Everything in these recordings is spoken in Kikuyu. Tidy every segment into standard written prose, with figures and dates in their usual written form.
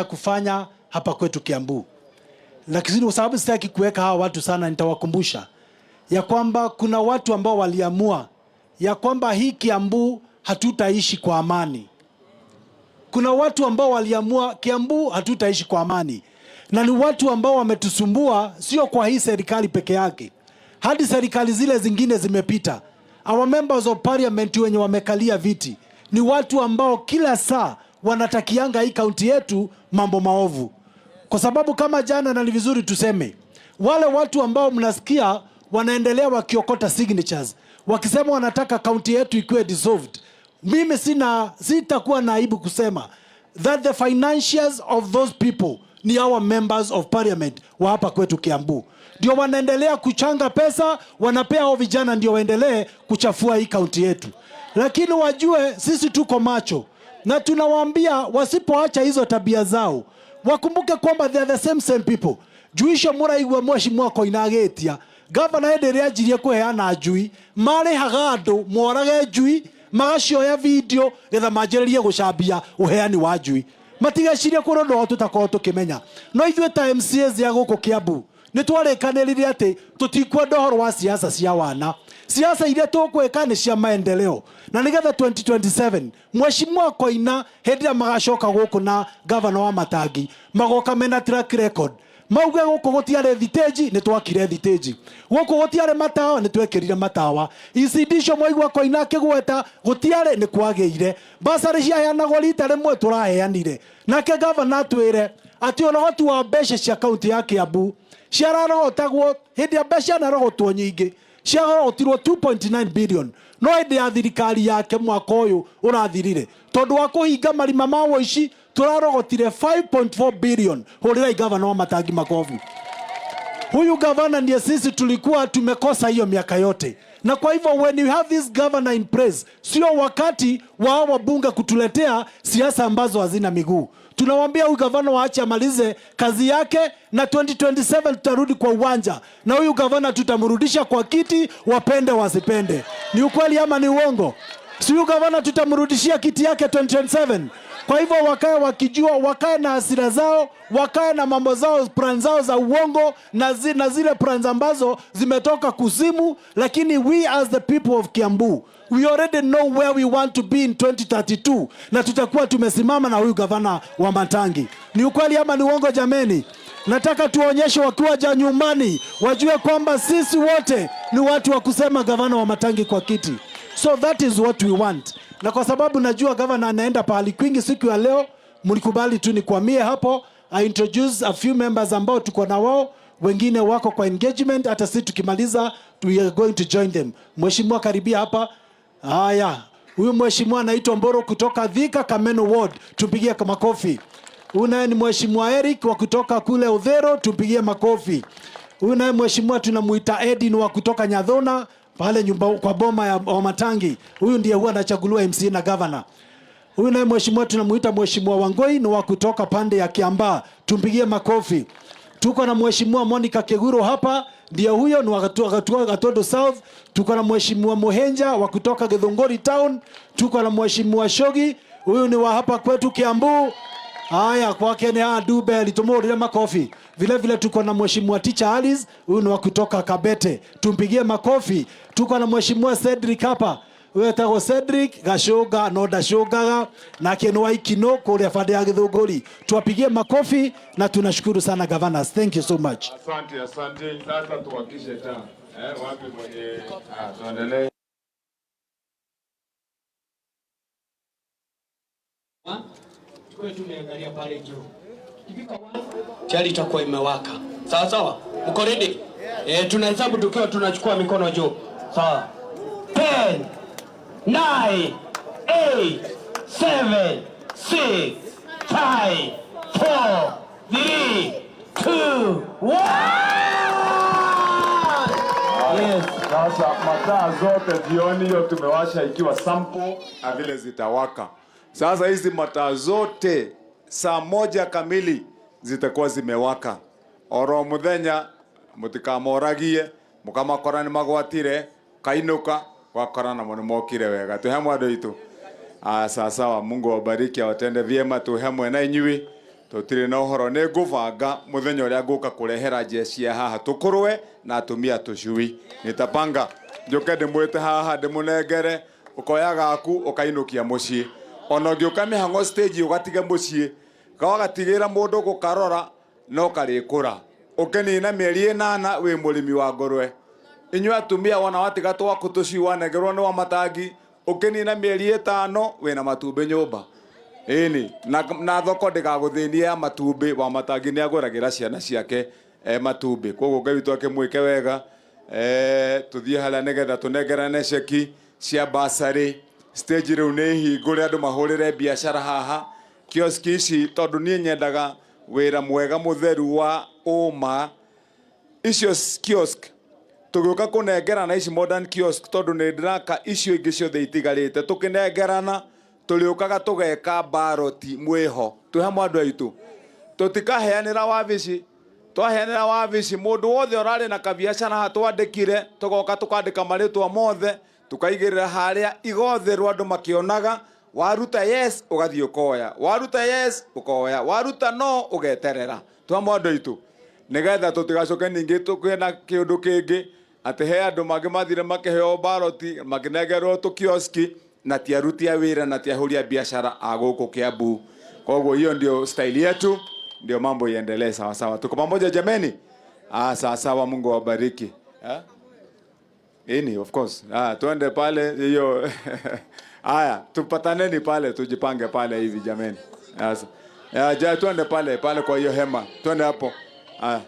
Kufanya hapa kwetu Kiambu. Lakini kwa sababu sitaki kuweka hawa watu sana, nitawakumbusha ya kwamba kuna watu ambao waliamua ya kwamba hii Kiambu hatutaishi kwa amani. Kuna watu ambao waliamua Kiambu hatutaishi kwa amani, na ni watu ambao wametusumbua, sio kwa hii serikali peke yake, hadi serikali zile zingine zimepita. Our members of parliament wenye wamekalia viti ni watu ambao kila saa wanatakianga hii kaunti yetu mambo maovu, kwa sababu kama jana, na ni vizuri tuseme, wale watu ambao mnasikia wanaendelea wakiokota signatures wakisema wanataka kaunti yetu ikuwe dissolved, mimi sitakuwa na aibu kusema that the financiers of those people ni our members of parliament wa hapa kwetu Kiambu, ndio wanaendelea kuchanga pesa, wanapea hao vijana ndio waendelee kuchafua hii kaunti yetu, lakini wajue sisi tuko macho na tunawaambia wasipoacha hizo tabia zao wakumbuke kwamba they are the same same people. Njui icio mũraigua mheshimiwa Koina agĩtia gavana hĩndĩ ĩrĩa anjirie kũheana njui, marĩhaga andũ morage njui, magacioya video getha manjĩrĩrie gũcambia ũheani wa njui. Matigecirie kũrĩ ũndũ wao tũtakorwo tũkĩmenya. No ithuĩ ta MCAs ya gũkũ Kiambu nĩ twarĩkanĩrire atĩ tũtikwenda ũhoro wa siasa cia wana. Siasa iria tũkwĩka nĩ cia maendeleo, na nĩgetha 2027 mheshimiwa Koina hĩndĩ ĩrĩa magacoka gũkũ na gavana wa Matangi magoka mena track record, mauge gũkũ gũtiarĩ thitĩnji, nĩ twakire thitĩnji, gũkũ gũtiarĩ matawa, nĩ twekĩrire matawa, ECD icio mwaigua Koina akĩgweta gũtiarĩ, nĩ kwagĩire, basarĩ ciaheanagwo rita rĩmwe, tũraheanire. Nake gavana atwĩre atĩ ũrogoti wa mbeca cia kaunti ya Kiambu ciararogotagwo hĩndĩ ya mbeca cianarogotwo nyingĩ, ciarogotirwo 2.9 billion, no hĩndĩ ya thirikari yake mwaka ũyũ ũrathirire, tondũ wa kũhinga marima ma ũici, tũrarogotire 5.4 billion. Hũrĩrai gavana wa Matangi makofi. Huyu gavana ndiye sisi tulikuwa tumekosa hiyo miaka yote, na kwa hivyo when you have this governor in place, sio wakati wa wabunge kutuletea siasa ambazo hazina miguu. Tunawaambia huyu gavana waache amalize kazi yake, na 2027 tutarudi kwa uwanja na huyu gavana tutamrudisha kwa kiti, wapende wasipende. Ni ukweli ama ni uongo? Si huyu gavana tutamrudishia kiti yake 2027? Kwa hivyo wakae wakijua, wakae na hasira zao, wakae na mambo zao, plan zao za uongo na zile plans ambazo zimetoka kuzimu, lakini we as the people of Kiambu, we already know where we want to be in 2032 na tutakuwa tumesimama na huyu gavana wa Matangi. Ni ukweli ama ni uongo jameni? Nataka tuonyeshe wakiwa ja nyumbani wajue kwamba sisi wote ni watu wa kusema gavana wa Matangi kwa kiti. So that is what we want. Na kwa sababu najua gavana anaenda pahali kwingi siku ya leo, mlikubali tu nikwamie hapo. I introduce a few members ambao tuko na wao, wengine wako kwa engagement, hata sisi tukimaliza we are going to join them. Mheshimiwa, karibia hapa. Haya, huyu mheshimiwa anaitwa Mboro kutoka Thika Kameno Ward, tumpigie kwa makofi. Huyu naye ni mheshimiwa Eric wa kutoka kule Udhero, tumpigie makofi. Huyu naye mheshimiwa tunamuita Edin wa kutoka Nyathona pale nyumba kwa boma ya Wamatangi. Huyu ndiye huwa anachaguliwa MCA na governor. Huyu naye mheshimiwa tunamuita mheshimiwa Wangoi ni wa kutoka pande ya Kiambaa, tumpigie makofi. Tuko na mheshimiwa Monica Keguro hapa, ndiye huyo ni wa Gatondo South. Tuko na mheshimiwa Mohenja wa kutoka Githunguri Town. Tuko na mheshimiwa Shogi, huyu ni wa hapa kwetu Kiambu. Haya, kwake ni Dube litumurire makofi. Vile vile tuko na mheshimiwa Teacher Alice, huyu ni wa kutoka Kabete, tumpigie makofi. Tuko na mheshimiwa Cedric hapa, wetagwo Cedric Gacũnga no ndacũngaga, nake nĩ wa Ikino kũrĩa bande ya Githũngũri. Tuwapigie makofi na tunashukuru sana governors. Thank you so much. Asante, asante. Sasa tuwakishe taa. Wapi mwenye, tuendelee. Tuwe tumeangalia pale juu. Ikifika tayari itakuwa imewaka. Sawa sawa? Mko ready? Tunahesabu tukiwa tunachukua mikono juu. Sawa. 10 9 8 7 6 5 4 3 2 1. Yes. Sasa mataa zote jioni hiyo tumewasha ikiwa sample na vile zitawaka. Sasa hizi mataa zote saa 1 kamili zitakuwa zimewaka. Oro muthenya mutikamoragie mukamakora ni magwatire kainuka wakora namo nimokire wega. Tuhe mwando itu. Sawa sawa, Mungu awabariki, awatende vyema. Tuhe mwena inyui. Tũtirĩ na ũhoro, nĩ ngũbanga mũthenya ũrĩa ngũka kũrehera jeshi ya haha tũkũrwe na atumia tũcui. Nitapanga njũke ndĩmwĩte haha ndĩmũnengere, ũkoya gaku ũkainũkia mũciĩ. Ona ũngĩũka mĩhang'o stage ũgatige mũciĩ, wagatigĩra mũndũ gũkarora no karĩkũra. Ũkĩnina mĩeri 8 wĩ mũrĩmi wa ngũrwe. Inyuĩ atumia wona watiga twaku tũcui wanengerwo nĩ wa matangi, ũkĩnina mĩeri 5 wĩna matumbĩ nyũmba. Ĩni, na thoko ndĩgagũthĩnie ya matumbĩ, wa matangi nĩ agũragĩra ciana ciake matumbĩ. Koguo Ngai witũ akĩmwĩke wega, tũthiĩ harĩa nĩgetha tũnengerane ceki cia bursary. Stage rĩu nĩ hingũre andũ mahũrĩre biacara haha. Kioski ici tondũ niĩ nyendaga wĩra mwega mũtheru wa ũma. Icio kiosk tũgĩũka kũnengerana ici modern kiosk tondũ nĩ ndĩraka icio ingĩ ciothe itigarĩte, tũkĩnengerana tũrĩũkaga tũgeka baroti mwĩho. Twĩ hamwe andũ aitũ, tũtikaheanĩra wabici. Twaheanĩra wabici mũndũ wothe ũrarĩ na kabiacara haha twandĩkire, tũgoka tũkandĩka marĩtwa mothe, tũkaigĩrĩra harĩa igotherwo andũ makĩonaga. Waruta yes ũgathiĩ ũkoya, waruta yes ũkoya, waruta no ũgeterera. Twĩ hamwe andũ aitũ, nĩgetha tũtigacoke ningĩ tũgĩe na kĩũndũ kĩngĩ atĩ he andũ mangĩ mathire makĩheo baroti makĩnengerwo tũkioski na ti aruti a wĩra na ti ahũri a biacara a gũkũ Kiambu. Koguo hiyo ndio style yetu, ndio mambo iendelee sawa sawa. Tuko pamoja jameni? Ah, sawa sawa, Mungu awabariki. Eh? Ini of course. Ah, tuende pale hiyo. Aya, tupataneni pale, tujipange pale hivi jameni. Sasa. Ya, tuende pale pale kwa hiyo hema. Tuende hapo. Aya.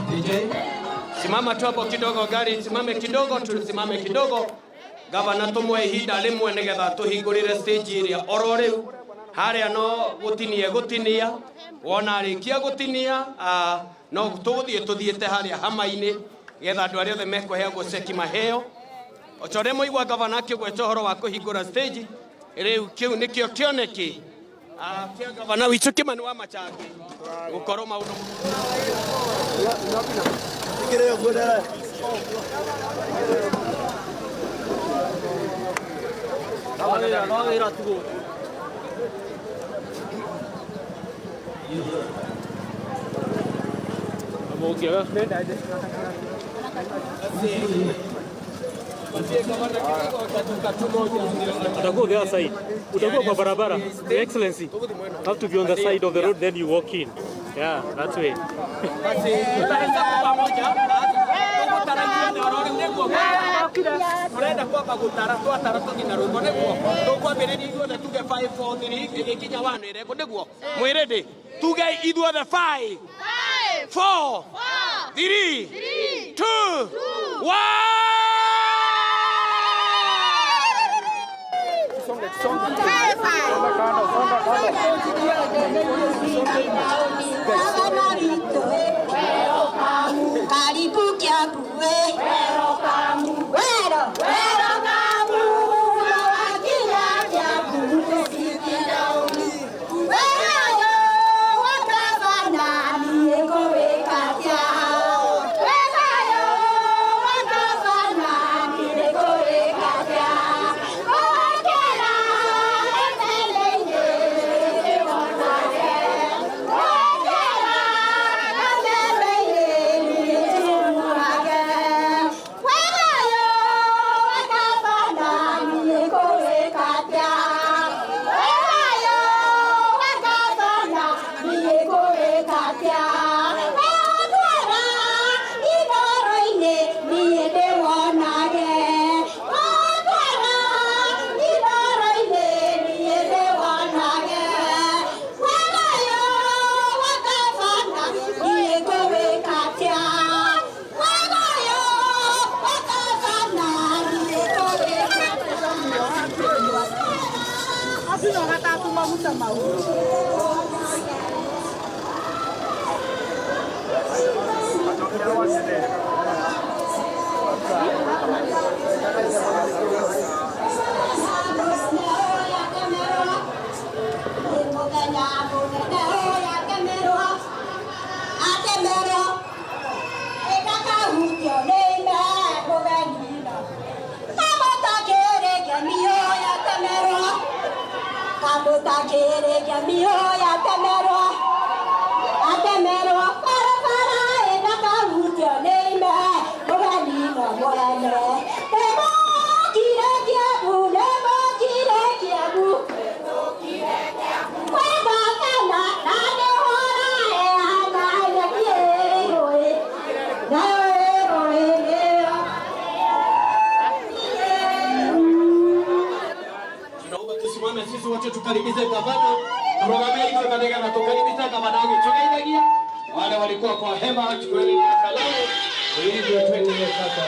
DJ, simama tu hapo kidogo, gari simame kidogo, tusimame kidogo. Gavana tumwe ihinda rimwe nigetha tuhingurire stage iria oro riu haria no gutinie gutinia, wona arikia gutinia, no tuguthie tuthiete haria hama-ini getha andu aria othe mekuheagwo ceki maheo. O ta ũrĩa mwaigua gavana akĩgweta ũhoro wa kũhingũra stage, rĩu kĩu nĩkĩo kĩoneki kĩa gavana witũ Kimani wa Machangĩ gũkorwo maũndũ. Utakuwa the other side. Utakuwa kwa barabara. The Excellency. Have to be on the side of the road, then you walk in. Yeah, that way. Turenda kwamba gutara twatara tuthi na rwimbo niguo tukwambĩrĩria ithuothe tuge 5 4 3 ĩgĩkinya 1 ĩrĩ niguo mwĩrĩndĩ tuge ithuothe 5 4 3 2 1. Karibu Kiambu we. Wero. Mũtakĩrĩkia miũ yatemerwo atemerwo barabara ĩndakahutio nĩ ime mũgeni no mwene. Nĩmokire Kiambu, nĩmokire Kiambu kwĩ gavana na nĩwaraheana nyeki ĩrũĩ nayo ĩrũĩ nĩyo. Tunaomba tusimame sisi wote tukaribishe gavana, turogamie hivyo katika tukaribishe gavana agitugeithagia. Wale walikuwa kwa hema, chukueni kalamu hivyo tuendelee sasa.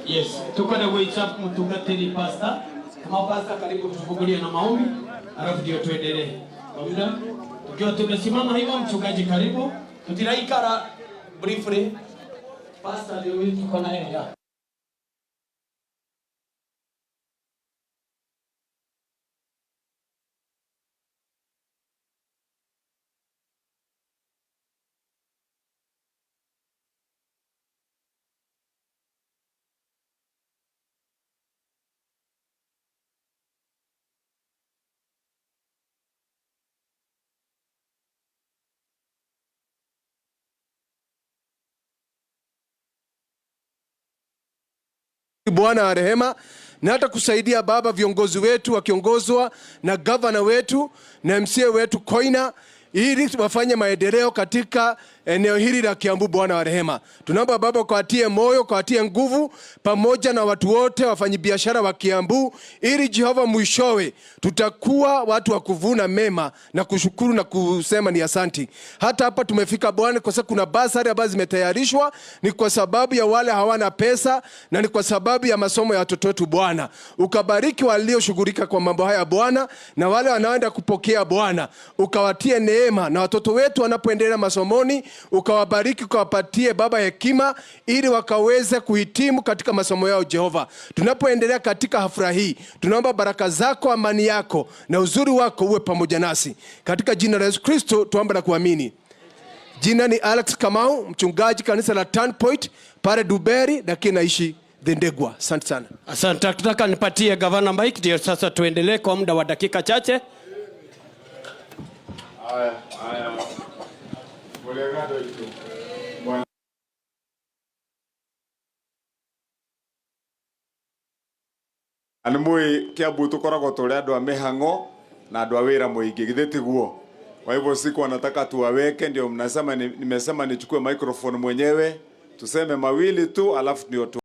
Yes, tuko na WhatsApp mtungatiri pastor. Kama pastor, karibu tufungulie na maombi, alafu ndio tuendelee. Kwa muda tukiwa tumesimama hivyo, mchungaji karibu. Tutiraikara briefly. Pastor ndio huyu tuko naye ya. Bwana wa rehema, na hata kusaidia Baba viongozi wetu wakiongozwa na gavana wetu na MCA wetu Koina, ili wafanye maendeleo katika eneo hili la Kiambu. Bwana wa rehema, tunaomba Baba ukawatie moyo, ukawatie nguvu, pamoja na watu wote wafanyabiashara wa Kiambu, ili Jehova mwishowe tutakuwa watu wa kuvuna mema na kushukuru na kusema ni asanti. Hata hapa tumefika Bwana, kwa sababu kuna basari ambazo zimetayarishwa, ni kwa sababu ya wale hawana pesa na ni kwa sababu ya masomo ya watoto wetu Bwana. Ukabariki walioshughulika kwa mambo haya Bwana, na wale wanaoenda kupokea Bwana, ukawatie neema, na watoto wetu wanapoendelea masomoni ukawabariki, ukawapatie Baba hekima ili wakaweze kuhitimu katika masomo yao Jehova. Tunapoendelea katika hafla hii, tunaomba baraka zako, amani yako na uzuri wako uwe pamoja nasi, katika jina la Yesu Kristo tuomba na kuamini. Jina ni Alex Kamau, mchungaji kanisa la Turn Point pale Duberi, lakini naishi Dendegwa. Asante sana. Asante, nataka nipatie gavana mic ndio sasa tuendelee kwa muda wa dakika chache. Haya, haya. Mulegado itu. Bwana Nĩ Kiambu tukoragwo tũrĩ andũ a mĩhang'o na andũ a wĩra mũingĩ, githĩ tiguo? Kwa hivyo siku anataka tuwaweke, ndio mnasema nimesema nichukue microphone mwenyewe tuseme mawili tu, alafu ndio tu